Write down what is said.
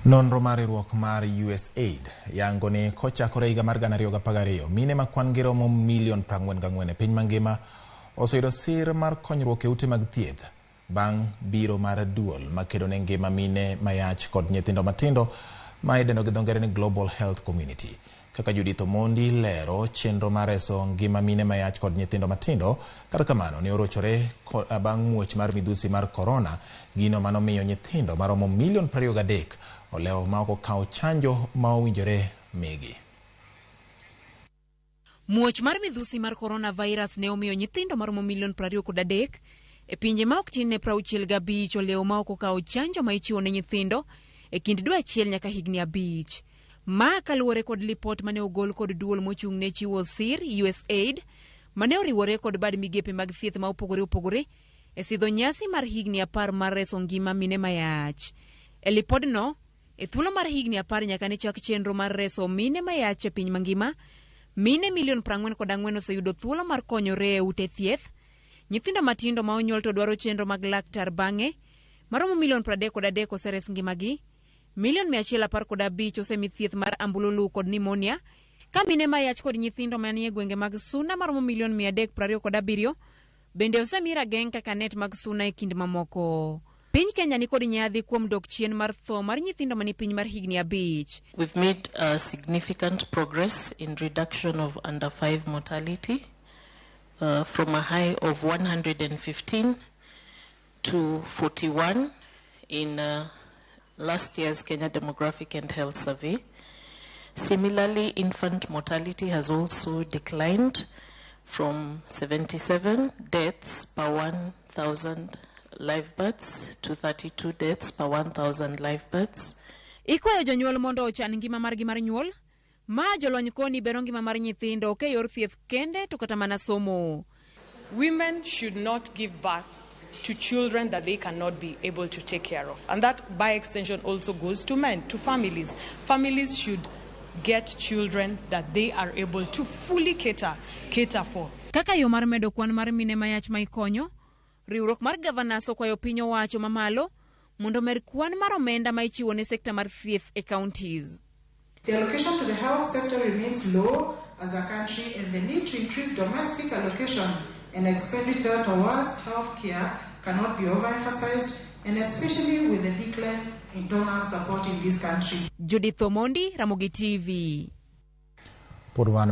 Nonro mar riwruok mar USAID yango ni kochakore higa mar 2012, mine ma kwan gi romo milion 44 e piny mangima oseyudo sir mar konyruok e ute mag thieth bang' biro mar duol makedo ne ngima mine mayach kod nyithindo matindo ma idendo gi dho ngere ni Global Health Community. Kaka Judith Omondi lero, chenro mar reso ngima mine mayach kod nyithindo matindo kata kamano ne orochore bang' muoch mar midhusi mar korona, gino manomiyo nyithindo maromo milion 23 olewo ma ok okawo chanjo ma owinjore migi. Muoch mar midhusi mar coronavirus ne omiyo nyithindo maromo milion 23 e pinje ma ok tin ne 65 olewo ma ok okawo chanjo ma ichiwo ne nyithindo e kind dwe achiel nyaka higni 5. Ma kaluwore kod lipot mane ogol kod duol mochung' ne chiwo sir USAID mane oriwore kod bad migepe mag thieth ma opogore opogore e sidho nyasi mar higni 10 mar reso ngima mine mayach. E lipodno, e thuolo mar higni 10 nyaka ne chak chenro mar reso mine mayach e piny mangima, mine milion 44 oseyudo thuolo mar konyore e ute thieth. Nyithindo matindo ma onyuol to dwaro chenro mag laktar bang'e, maromo milion 33 oseres ngimagi, milion 115 osemi thieth mar ambululu kod pneumonia, ka mine mayach kod nyithindo manie gwenge mag suna maromo milion 327 bende osemi rageng' kaka net mag suna e kind mamoko. Piny Kenya ni kod nyadhi kuom dok chien mar tho mar nyithindo mani piny mar higni 5. We've made significant progress in reduction of under 5 mortality from a high of 115 to 41 in last year's Kenya Demographic and Health Survey. Similarly, infant mortality has also declined from 77 deaths per 1,000 live births to 32 deaths per 1,000 live births. Ikwayo jonyuol mondo ochan ngima margi mar nyuol, ma jolony koni bero ngima mar nyithindo ok e yor thieth kende to kata mana somo. Women should not give birth to children that they cannot be able to take care of. And that, by extension, also goes to men, to families. Families should get children that they are able to fully cater for. Kaka yo mar medo kwan mar mine mayach ma ikonyo, riwruok mar governors okwayo piny owacho mamalo mondo omed kwan mar omenda ma ichiwo ne sekta mar thieth e counties. The allocation to the health sector remains low as a country, and the need to increase domestic allocation and expenditure towards healthcare cannot be overemphasized, and especially with the decline in donor support in this country. Judith Omondi, Ramogi TV. Pod wan